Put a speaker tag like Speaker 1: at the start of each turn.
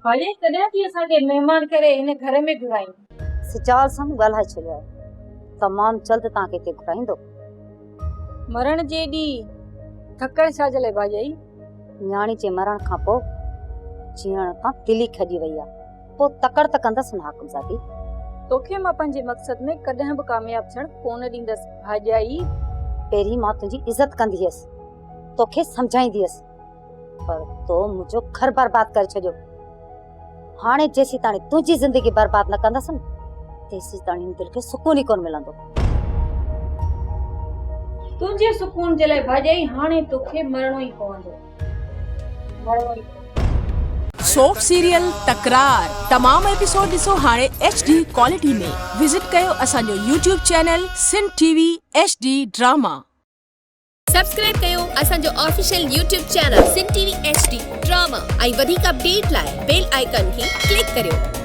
Speaker 1: ڀاڄائي ڪڏهن ٿي اسان کي مهمان ڪري هن گهر ۾ گهرائين.
Speaker 2: سجال سان مون ڳالهائي ڇڏيو آهي. تمام جلد توهان کي هتي گهرائيندو.
Speaker 1: مرڻ جيڏي ٿڪڙ ڇا جي لاء ڀاڄائي؟
Speaker 2: نياڻي جي مرڻ کان پوء جيئڻ تان دل ئي کڄي وئي آهي. پوء تڪڙ ته ڪندس نه حاڪم زادي.
Speaker 1: توکي مان پنهنجي مقصد ۾ ڪڏهن به ڪامياب ٿيڻ ڪونه ڏيندس ڀاڄائي.
Speaker 2: پهرين مان تنهنجي عزت ڪندي هيس، توکي سمجهائيندي هيس، پر تو منهنجو گهر برباد ڪري ڇڏيو. هاڻي جيسيتاڻي تنهنجي زندگي برباد نه ڪندس نه، تيسيتاڻي هن دل کي سڪون ئي ڪونه ملندو.
Speaker 1: تنهنجي سڪون جي لاء ڀاڄائي هاڻي توکي مرڻو ئي پوندو. مرڻو ئي پوندو.
Speaker 3: سوپ سيريل تڪرار تمام ايپيسوڊ ڏسو هاڻي ايڇ ڊي ڪوالٽي ۾ وزٽ ڪيو اسان جو YouTube channel Sindh T V H D drama.
Speaker 4: Subscribe ڪيو اسان جو official YouTube channel Sindh T V H D drama ۽ وڌيڪ اپڊيٽ لاء بيل آئيڪان کي ڪلڪ ڪريو.